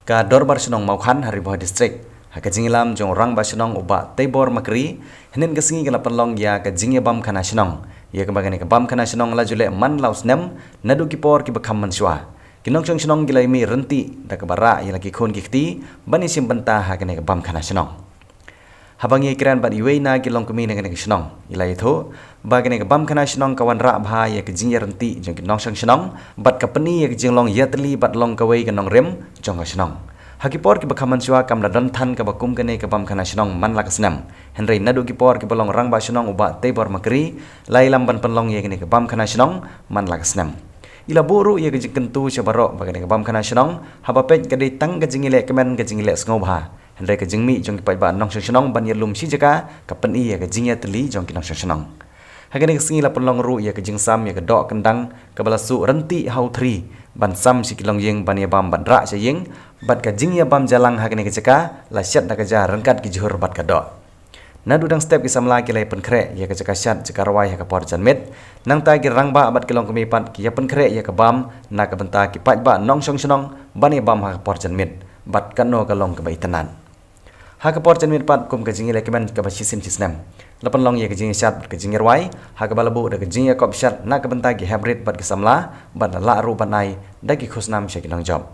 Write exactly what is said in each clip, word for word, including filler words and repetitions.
Ka Dorbar Shnong Mawkhan ha Ri Bhoi District, ha ka jingïalam jong u Rangbah Shnong u Bah Teibor Makri, hynnin ka sngi ka la pynlong ïa ka jingïabam khana shnong, ïa kaba kane ka bam khana shnong la ju leh man la u snem, naduh ki por kiba kham mynshuwa. Ki nongshong shnong ki la ïa mih ryntih da kaba rah ïa la ki khun ki kti ban ïashim bynta ha kane ka bam khana shnong. Haba ngi ïakren bad iwei na ki longkmie na kane ka shnong, i la ïathuh ba kane ka bam khana shnong ka wanrah bha ïa ka jingïaryntih jong ki nongshong shnong bad ka pyni ïa ka jinglong ïatylli bad long kawei ka nongrim jong ka shnong. Ha ki por kiba kham mynshuwa kam da don than kaba kum kane ka bam khana shnong man la ka snem. Hynrei naduh ki por kiba long Rangbah Shnong u Bah Teibor Makri, la ïalam ban pynlong ïa kane ka bam khana shnong man la ka snem. I la buh ruh ïa ka jingkyntu sha baroh ba kane ka bam khana shnong haba peit ka dei tang ka jingïaleh kmen, ka jingïaleh sngewbha. Hynrei ka jingmih jong ki paidbah nongshong shnong ban ïalum shi jaka ka pyni ïa ka jingïatylli jong ki nongshong shnong. Ha kane ka sngi la pynlong ruh ïa ka jingsam ïa ka doh kyndang kaba la suh ryntih ha u thri ban sam sha ki longïing ban ïabam ban rah sha ïing, bad ka jingïabam jalang ha kane ka jaka la shet da ka ja ryngkat ki jhur bad ka doh. Naduh dang step ki samla ki la ïa pynkhreh ïa ka jaka shad jaka rwai ha ka por janmiet. Nangta ki rangbah bad ki longkmie pat ki ïa pynkhreh ïa ka bam na ka bynta ki paidbah nongshong shnong ban ïabam ha ka por janmiet bad kano ka long kaba itynnad. Ha ka por janmiet pat kum ka jingïaleh kmen kaba shisien shisnem, la pynlong ïa ka jingïashad bad ka jingïarwai ha kaba la buh da ka jingïakop shad na ka bynta ki heprit bad ki samla bad la lah ruh ban ai da ki khusnam sha ki nongjop.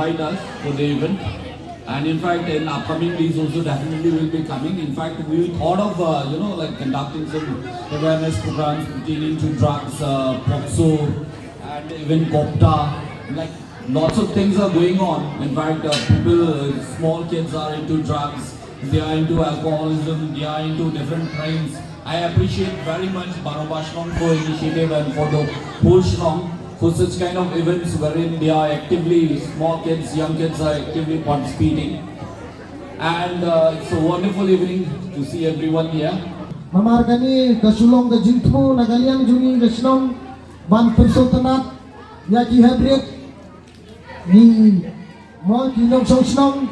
invite us for the event. And in fact, in upcoming days also definitely will be coming. In fact, we thought of, uh, you know, like conducting some awareness programs pertaining to drugs, uh, POCSO, and even COPTA. Like lots of things are going on. In fact, uh, people, uh, small kids are into drugs. They are into alcoholism. They are into different crimes. I appreciate very much Baroba Shnong for initiative and for the whole Shnong for such kind of events wherein they are actively, small kids, young kids are actively participating. And uh, it's a wonderful evening to see everyone here. Namar kane ka shu long ka jingthmu na ka liang jong ngi ka shnong ban pynsngewtynnat ïa ki hapdeng ngi mo ki nongshong shnong